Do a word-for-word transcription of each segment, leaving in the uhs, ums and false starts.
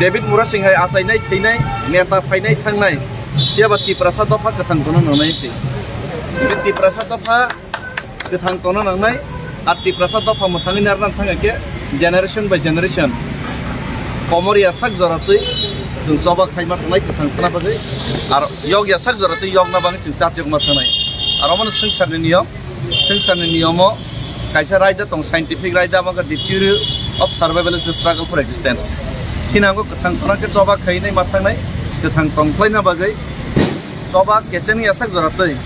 David Murasing hai achainai thwinai, neta phainai thangnai, phiya ba Tiprasa dopha kwthang tongna nangnai se. Hwnkhe Tiprasa dopha kwthang tongna nangnai, ar Tiprasa dopha mwthangwi narwkna thang khe generation by generation komor ya sak jora twi chwng choba khaima tongnai kwthang khna bagwi, ar yok ya sak jora twi yokna bagwi chwng chat yokma thangnai. Ar omono swngcharni niyom. Swngcharni niyomo kaisa raida tong, scientific raida, abo khe the theory of survival is the struggle for existence. Thinango kwthang khorang khe choba khainai ma thangnai, kwthang tong khlaina bagwi choba kecheng ya sak jora twi,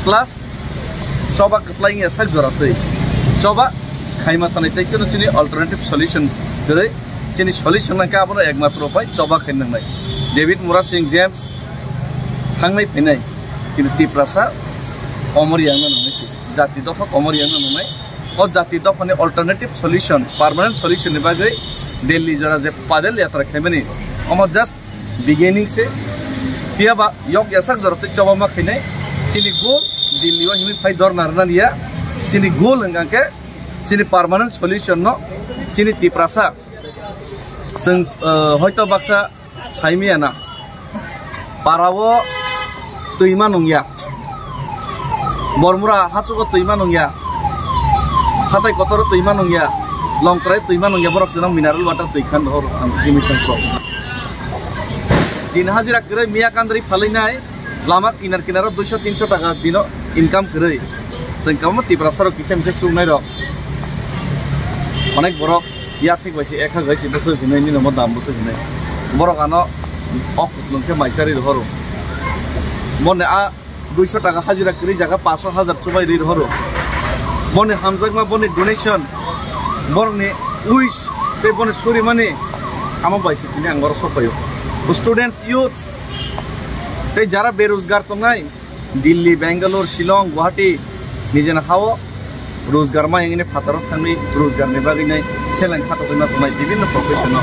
plus choba kwplai ya sak jora twi choba khaima thangnai, tei chini alternative solution kwrwi, chini solution nangkhe abono ekmatro pai choba khaina nangnai. David Murasing James thangnai phainai, kintu Tiprasa komor yangna nangnai se. Jati dopha komor yangna nangnai. O jati dophani alternative solution, permanent solution ni bagwi Delhi jora je padel yatra khaimani, omo just beginning se. Phiya ba yok yasak jora tei choba ma khainai. Chini goal Delhi o himwi phai dorna rwna niya. Chini goal hwnkha khe chini permanent solution no chini Tiprasa. Chwng, uh, hoito baksa saimiyana. Parao twima nungya. Bormura hachugo twima nungya. Hatai kotoro twima nungya. Longtrai twima nungya. Borok chwngno mineral water twi khan rohor ang timi tongkho. Din hajira kwrwi miya kandri phalwi nai. Lama kinar kinaro duiso tinso taka dino income kwrwi. Chwng kwbangma Tiprasa rok kisa misa chuknai rok. Onek borok yathek bai se ekha gai se bwswk hinwi nini omo dam bwswk hinwi. Borok ano ok kutlung khe mai charwi rohoro. Boni a duiso taka hajira kwrwi jaga paso hajar chubai rwi rohoro. Boni hamjakma, boni donation, borokni wish tei boni surimani amo bai se tini ang oro sokphaio. Students, youths, tei jara berojgar tongnai, Delhi, Bangalore, Shillong, Guwahati, nijeni hao rojgar ma hwnwi phataro thangwi rojgarni bagwi nai seleng khatokgwi ma tongnai bibinno profession-o.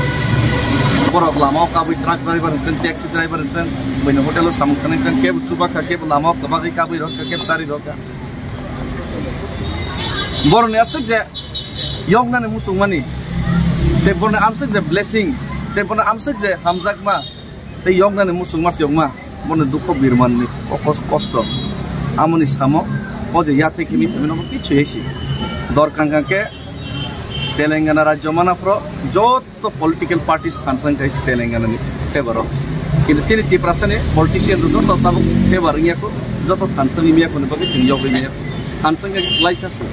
Borok lamao kabwi truck driver hwnkhe, taxi driver hwnkhe, buini hotel-o samung tangnai hwnkhe, kebo chubakha, kebo lamao kwbagwi kabwi rwkha, kebo chari rwkha. Borokni aswk je yoknani muchungmani, tei borokni amswk je blessing, tei borokni amswk je hamjakma, tei yoknani muchungma se yokma, bono dukho birmanni kos-, kosto. Amoni samo, o je yathai khimi phimino bo kichhu yesi. Dorkar hwnkha khe Telangana rajyo manaphro joto political parties thansa wngkha se Telangana ni favor o. Kintu chini Tiprasa ni politician rok joto tabuk favor wngya kho, joto thansa wngya kho ni bagwi chini yogwi maya. Thansa wngya khe klaisa se.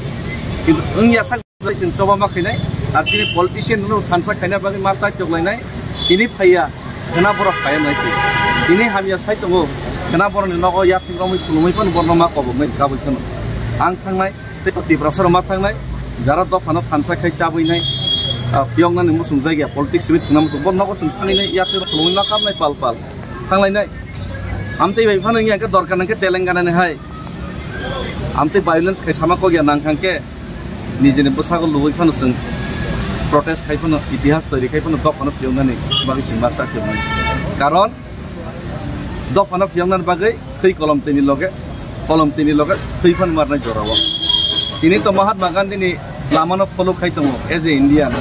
Kintu wngya sak Chwng choba ma khainai, ar chini politician no thansa khaina bagwi ma chai choklainai, tini phaiya, khwna borok phaiya nai se. Tini hamya sai tongo, khwna borok ni nogo yathik romwi khulumwi phano borok no ma koboknai kabui phano. Ang thangnai, tei to Tiprasa rok ma thangnai, jara dopha no thansa khai chabwi nai, ah, phiyok nani muchung jagya, politics simi thwngna muchung, bo nogo chwng thangwi nai, yathik rok khulumwi ma kabnai pal pal. Thanglainai. Amtwi bai phano wngya khe dorkar nang khe Telangana ni hai. Amtwi violence khai sama kok ya nang khan khe. Nijini bwsago lubui phano chwng protest khai phano, itihas toiri khai phano dophano phiyoknani bagwi chwng ma cha phiyoknai. Karon dophano phiyoknani bagwi thwi kolom tini loge, kolom tini loge thwi phano marnai jorao. Tini to Mahatma Gandhi ni lamano follow khai tongo as a Indian.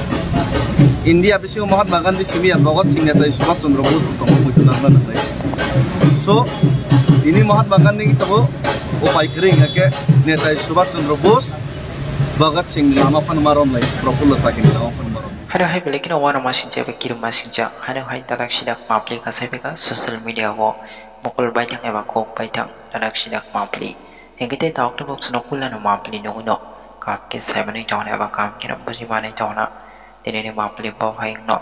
India bisingo Mahatma Gandhi simi ya, Bhagat Singh, Netaji Subhash Chandra Bose bo tongo, muitu nangna nangnai. So, tini Mahatma Gandhi ni tongo upai kwrwi hwnkha khe Netaji Subhash Chandra Bose, Bhagat Singh ni lama phano ma romlai, Prafulla Chakini lama phano ma romlai. Hano hai belai kheno uanama singcha bai kirima singcha. Hano hai tadak sidak mapli kasai beka social media o mukul baithang eba kok baithang tadak sidak mapli. Hingke tei tauk tei bok sano kulano mapli nugui no. Kap ke saimanui tongna eba kam khe buji manui tongna. Tini ni mapli bo hai wngno.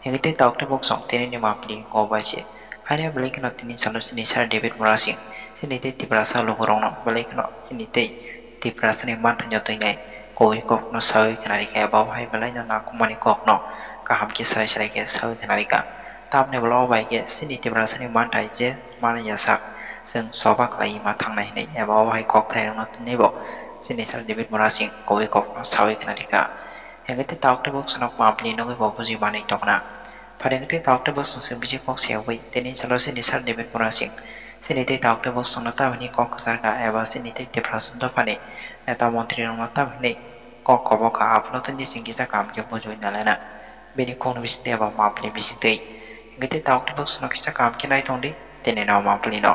Hingke tei tauk tei bok song tini ni mapli ko bai se. Haino belai kheno tini salo sini Sir David Murasing. Sini tei Tiprasa lukurokno belai kheno sini tei Tiprasani manthaino twi nai kobui kokno saui khna rikha, abo hai belai no nangkukmani kokno kaham khe srai srai khe saui khna rikha. Tamni ulo bai khe chini Tiprasani manthai je mani ya sak, chwng choba khlai ma thangnai hinwi, abo hai kokthai rokno twnwi bo chini Sir David Murasing kobui kokno saui khna rikha. Hingke tei tauk tei bok sano mapli nugui bo buji manui tongna. Pharing tei tauk tei bok song se bisi kok se ui, tini salo chini Sir David Murasing. Chini tei tauk tei bok songno tamhini kok kwchar kha, eba chini tei Tiprasa dophani neta montri rokno tamhini kok kobo kha, abono tini chwng kisa kaham khe bujui nalaina. Bini kokni bisingtwi eba mapli bisingtwi Gede tauk tebok seno kisa kaham khe nai tong di, tini no ma puli no.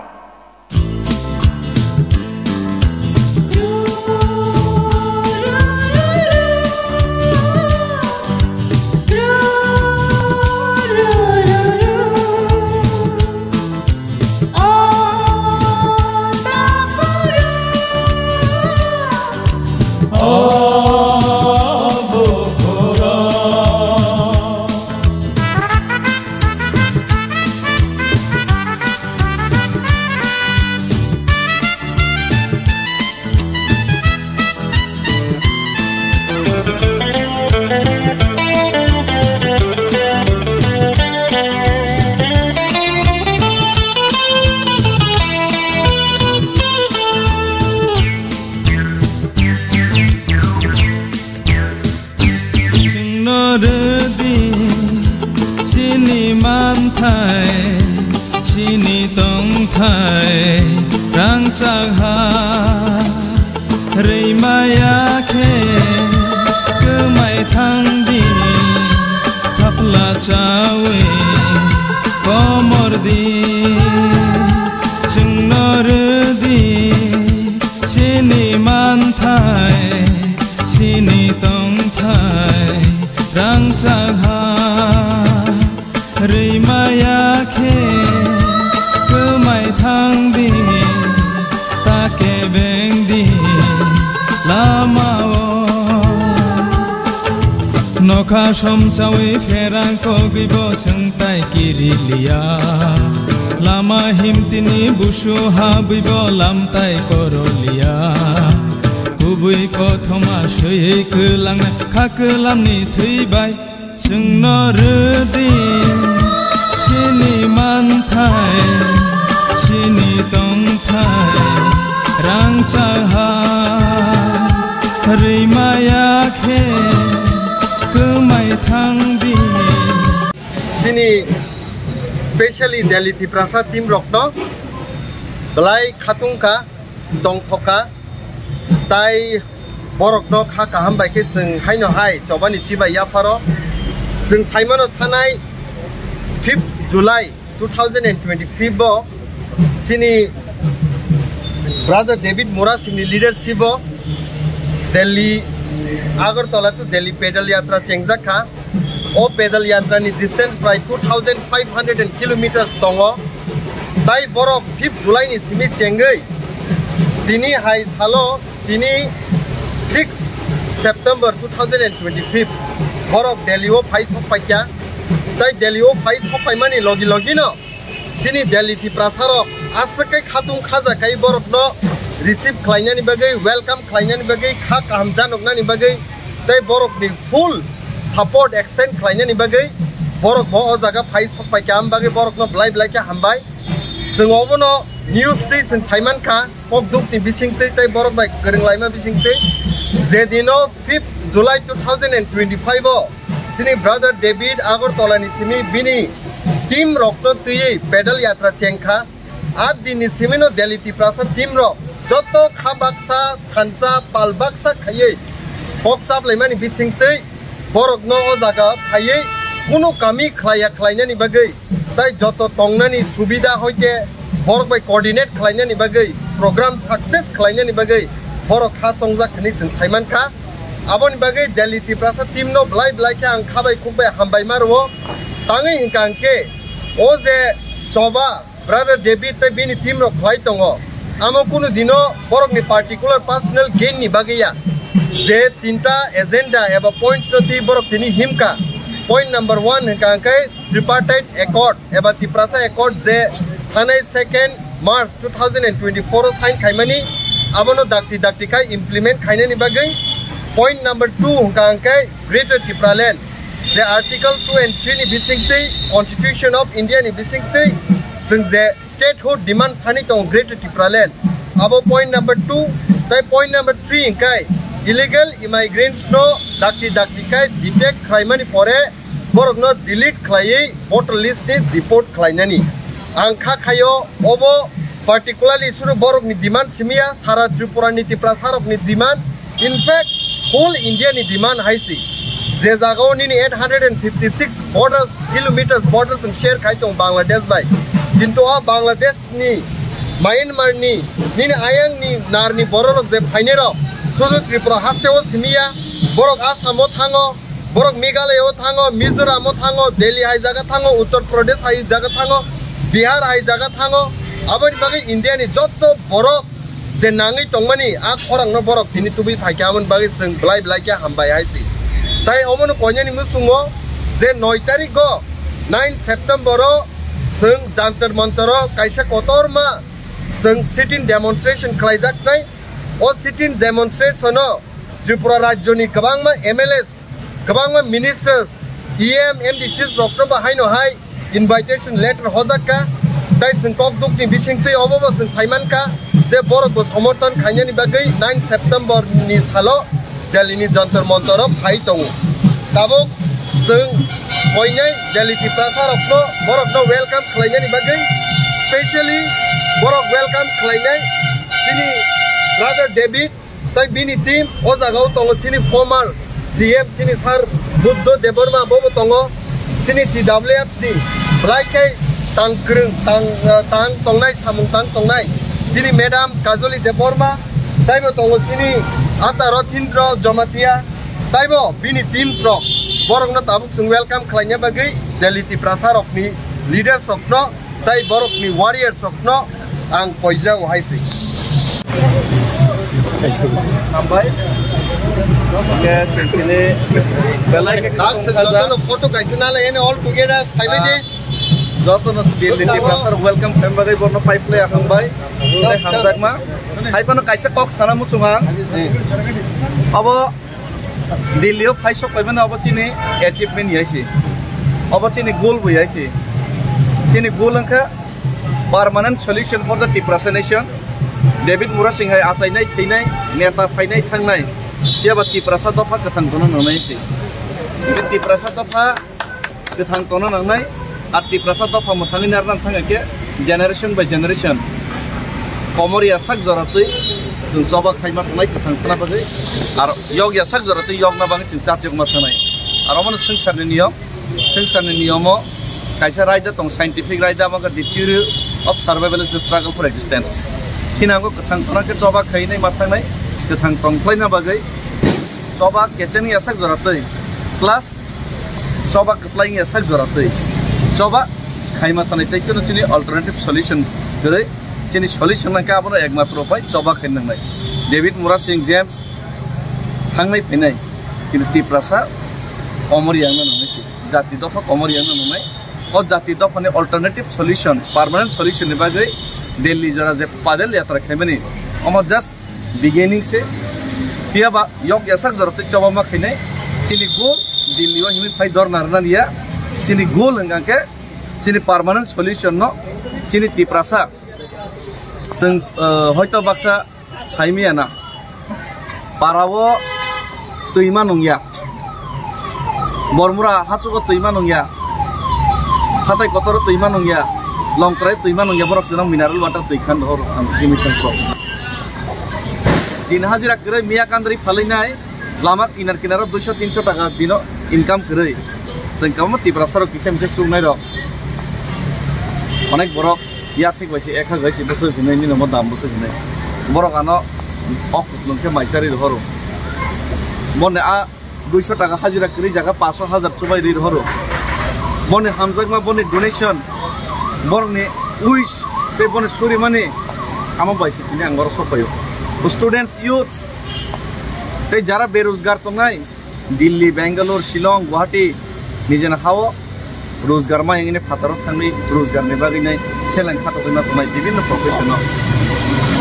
Chwngno rwdi chini manthai, chini tongthai rangchak ha. Rwimaya khe kwmai thangdi, thapla chawi komordi. Chwngno rwdi chini manthai, chini tongthai rangchak ha. Rwimaya khe kwmai thangdi, ta kebengdi lamao. Nokha somsawi pherang kogwibo chwngtai kiriliya. Lama himtini busu habwibo lamtai koroliya. Kubui kothoma swiwi kwlangna kha kwlamni thwibai. Chwngno rwdi chini manthai, chini tongthai rangchak ha. Rwimaya khe kwmai thangdi. Chini specially Delhi Tiprasa team rokno belai khatungkha, tongthokha, tai borokno kha kaham bai khe chwng haino hai chobani chibai yapharo. Chwng saimano thanai fifth July two thousand and twenty-five bo chini brother David Murasingni leadership o Delhi Agartala to Delhi pedal yatra chengjak kha. O pedal yatra ni distance prai two thousand five hundred kilometers tongo. Tai borok fifth July ni simi chengwi tini hai salo, tini sixth September two thousand and twenty-five borok Delhi o phai sok paikha. Tai Delhi o phai sok paimani logi logi no chini Delhi Tiprasa rok aswk khe khatung khaja kai borokno receive khlainani bagwi, welcome khlainani bagwi, kha kaham janoknani bagwi, tei borokni full support extend khlainani bagwi borok bo o jaga phai sok paikha, am bagwi borokno belai belai khe hambai. Chwng obono news twi chwng saimankha, kok dukni bisingtwi tei borok bai kwrwng laima bisingtwi, je dino fifth July two thousand and twenty-five o chini brother David Agartala ni simi bini team rokno twiwi pedal yatra chengkha. A dinni simino Delhi Tiprasa team rok joto kha baksa, thansa, pal baksa khaiwi kok chaplaimani bisingtwi borokno o jaga phaiwi kunu kami khlaiya khlainani bagwi tai joto tongnani subida hoite borok bai coordinate khlainani bagwi, program success khlainani bagwi borok kha chongjak hwnwi chwng saimankha. Aboni bagwi Delhi Tiprasa team no belai belai khe ang kha bai khuk bai hambai ma rwo. Tangwi hwnkha hwnkhe o je choba brother David tei bini team rok khlai tongo, amo kunu dino borokni particular personal gain ni bagwi ya, je tinta agenda eba points no twi borok tini himkha. Point number one hwnkha hwnkhe tripartite accord eba Tiprasa accord je thanai second March two thousand and twenty-four o sign khaimani, abono dakti dakti khai implement khainani bagwi. Point number two hwnkha hwnkhe Greater Tipraland, je Article two and three ni bisingtwi Constitution of India ni bisingtwi chwng je statehood demand sani tongo Greater Tipraland, abo point number two. Tai point number three hwnkhe illegal immigrants no dakti dakti khai detect khlaimani pore borokno delete khlaiwi voter list ni deport khlainani. Ang kha khaio obo particularly suru borokni demand simiya, sara Tripura ni Tiprasa rokni demand, in fact whole India ni demand hai si. Je jagao nini eight hundred and fifty six borders, kilometers borders ang share khai tong Bangladesh bai. Kintu o Bangladesh ni, Myanmar ni, nini ayang ni nar ni borok rok je phainai rok, sudu Tripura haste o simiya, borok Assam o thango, borok Meghalaya o thango, Mizoram o thango, Delhi hai jaga thango, Uttar Pradesh hai jaga thango, Bihar hai jaga thango, aboni bagwi India ni jotto borok je nangwi tongmani a khorang no borok tini tubui phaikha, aboni bagwi chwng belai belai khe hambai hai si. Tai omono koinani muchungo je noi tarik o, nine September o chwng Jantar Mantar o kaisa kotorma chwng sitting demonstration khlaijaknai. O sitting demonstration o Tripura rajyoni kwbangma M L As, kwbangma ministers, E M, M D Cs rokno bo haino hai invitation letter hojak kha. Tai chwng kok dukni bisingtwi obo bo chwng sai man kha je borok bo somorthon khainani bagwi nine September ni salo Delhi ni Jantar Mantar o phai tongo. Tabuk chwng koinai Delhi Tiprasa rokno, borokno welcome khlainani bagwi, specially borok welcome khlainai chini brother David, tai bini team. O jagao tongo chini former C M, chini Sir Buddha Debbarma, bobo tongo chini T W F ni belai khe tang kwrwng, tang, tang tongnai, samung tang tongnai chini Madam Kajoli Debbarma, taibo tongo chini Ata Rathindra Jamatia, taibo bini teams rok. Borokno tabuk chwng welcome khlaina bagwi Delhi Tiprasa rokni leaders rokno tai borokni warriors rokno ang poijao hai se. Hambai. Oke, tini belai khe tak se jotono photo kaisa nalai ene all together phaibai de. Jotono Delhi Tiprasa welcome khlaima bagwi borno pai phlai hambai. Tei hamjakma. Hai phano kaisa kok sana muchung ang. Abo Delhi o phai sok paimani obo chini achievement hai se. Obo chini goal bo hai se. Chini goal wngkha permanent solution for the Tiprasa nation. David Murasing hai achainai, thwinai, neta phainai, thangnai. Phiya ba Tiprasa dopha kwthang tono nangnai se. Tiprasa dopha kwthang tono nangnai, ar Tiprasa dopha mwthangwi narwkna thangkhe generation by generation komor yasak joratwi chwng choba khaima thangnai kwthang thana bagwi, ar yok yasak joratwi yokna bagwi chwng chat yokma thangnai. Ar omono swngcharni niyom, swngcharni niyomo kaisa raida tong, scientific raida, abo khe the theory of survival is the struggle for existence. Thinango kwthang thana khe choba khainai ma thangnai, kwthang tong khlaina bagwi choba kecheng yasak joratwi plus choba kwplai wngya sak jora twi choba khaima thanai, tei kheno chini alternative solution kwrwi. Chini solution nangkhe abono ekmatro pai choba khaina nangnai. David Murasing James thangnai phainai, kintu Tiprasa komor yangna nangnai se, jati dopha komor yangna nangnai. O jati dophani alternative solution, permanent solution ni bagwi Delhi jora je padal yatra khaimani, omo just beginning se. Phiya ba yok yasak jora tei choba ma khainai. Chini goal Delhi o himwi phai dor narwna liya. Chini goal hwnkha khe chini permanent solution no chini Tiprasa. Chwng, uh, hoito baksa saimaya na. Para o twima nungya. Bormura hachugo twima nungya. Hatai kotoro twima nungya. Longtrai twima nungya, borok chwngno mineral water twi khan hor ang timi thang pro. Din hajira kwrwi miya kandri phalwi nai, lama kinar kinaro duiso tinso taka dino income kwrwi. Chwng kwbangma Tiprasa rok kisa misa chuknai rok. Onek borok yathek bai se ek hak bai se bwswk hinwi nini omo dam bwswk hinwi. Borok ano ok kuplung khe mai charwi rohoro. Boni a duiso taka hajira kwrwi jaga paanch hajar chubai rwi rohoro. Boni hamjakma, boni donation, borokni wish tei boni surimani amo bai se tini ang oro sokphaio. Students, youths tei jara berojgar tongnai, Delhi, Bangalore, Shillong, Guwahati, nijeni hao rojgar ma hwnwi phataro thangwi rojgarni bagwi nai seleng khatokwi ma tongnai bibinno profession-o.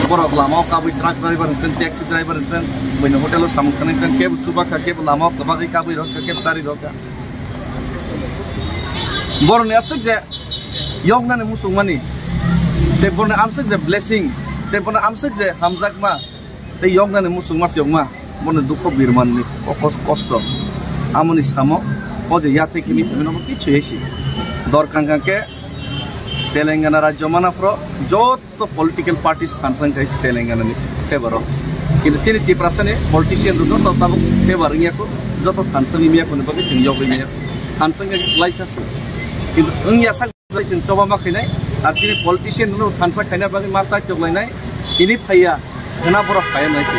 Borok lamao kabwi truck driver hwnkhe, taxi driver hwnkhe, buino hotel-o samung tangnai hwnkhe, kebo chubakha, kebo lamao kwbagwi kabwi rwkha, kebo charwi rwkha. Borokni aswk je yoknani muchungmani, tei borokni amswk je blessing, tei borokni amswk je hamjakma, tei yoknani muchungma se yokma, bono dukho birmanni kokos kosto. Amoni samo, o je yathai khini hwnwi nobo kichhu yasi. Dor kang kang khe Telangana rajyo mana phro jotto political parties phansang khai se Telangana ni favor o. Kintu chini Tiprasa ni politician rok jotto tabuk favor wngya kho. joto thansa ni miya kono bagwi chwng yogwi miya. Thansa ni laisa se. Kintu wngya sak chwng choba ma khainai, ar chini politician no thansa khaina bagwi ma chai choklainai. Ini phaiya, khena borok phaiya nai se.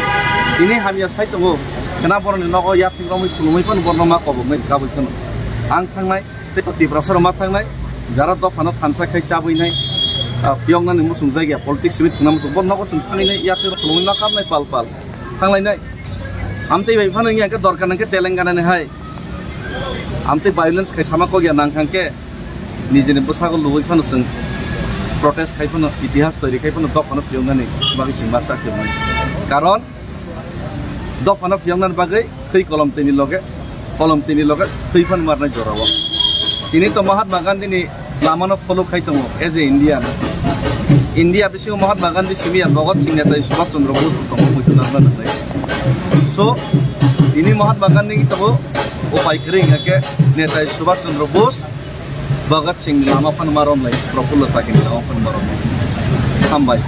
Ini hamya sai tongo, khena borok ni nogo yathing romwi khulumwi phano borno ma koboknai kabwi phano. Ang thangnai, tei Tiprasa rok ma thangnai, jara dophano thansa khai chabwi nai, ah, phiyoknani muchung jagya politics ni thwngna muchung, bo nogo chwng thangwi nai yathing rok khulumwi ma kabnai pal pal. Thanglainai. Amtwi bai phano wngya khe dorkar nang khe Telangana ni hai. Amtwi violence khai sama kok ya nang khang khe nijini bwsago lubui phano chwng protest khai phano itihas toiri khai phano dophano phiyoknani bagwi chwng ma chak tongmani. Karon dophano phiyoknani bagwi thwi kolom tini loge, kolom tini loge thwi phano marnai jorao. Tini to Mahatma Gandhi ni lamano follow khai tongo as a Indian. India bisingo Mahatma Gandhi simi ya, Bhagat Singh, Netaji Subhash Chandra Bose bo tongo, muitu narwkna nangnai. So, tini Mahatma Gandhi ni tongo upai kwrwi hwnkha khe Netaji Subhash Chandra Bose, Bhagat Singh ni lama phano ma romlai, Prafulla Chakini lama phano ma romlai. Hambai.